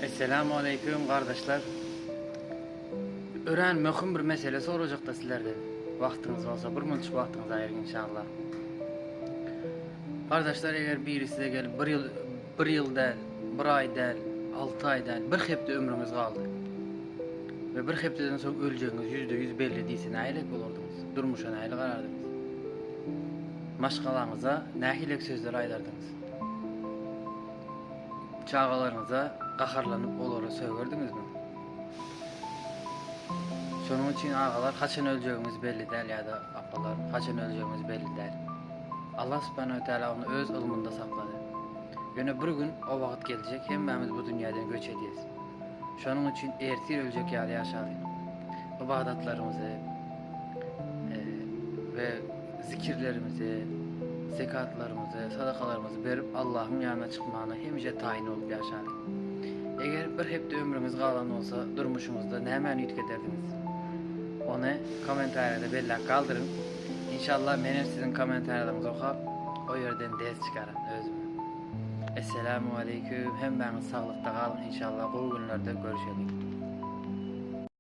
Esselamu aleýkum gardaşlar. Örän möhüm bir mesele sorajakda sizlerden. Wagtyňyz bolsa bir munçuk wagtyňyzy aýyryň inşallah. Gardaşlar eger biri size gelip bir ýyl bir ýyl däl, bir aý däl, 6 aý däl, bir hepde ömrüňiz galdy. We bir hepdeden soň öljegiňiz %100 belli diýse nähilek bolardyňyz? Durmuşa nähili garardyňyz? Maşgalaňyza nähilek sözler aýdardyňyz? Çagalaryňyza gaharlanyp olara sögerdiňizmi? Şonuň üçin agalar haçan öljegimiz belli däl ýa-da apalar haçan öljegimiz belli däl. Allah subhanahu we taala ony öz ylmynda saklady. Ýöne bir gün o wagt geljek hemmämiz bu dünýäden göç edýäs. Şonuň üçin ertir öljek ýaly ýaşalyň. Ybadatlarymyzy e, we zikirlerimizi, zekatlarymyzy, sadakalarymyzy berip Allahyň ýanyna çykmagyna hemişe taýyn bolup ýaşalyň. Eger bir hepde ömrüňiz galan bolsa, durmuşyňyzda nämäni üýtgederdiňiz? Ony kommentariýada belläp galdyryň. Inşallah men hem siziň kommentariýalaryňyzy okap, o ýerden ders çykaryn özüme. Esselamu aleýkum, hemmäňiz saglykda galyň inşallah gowy günlerde görüşeliň.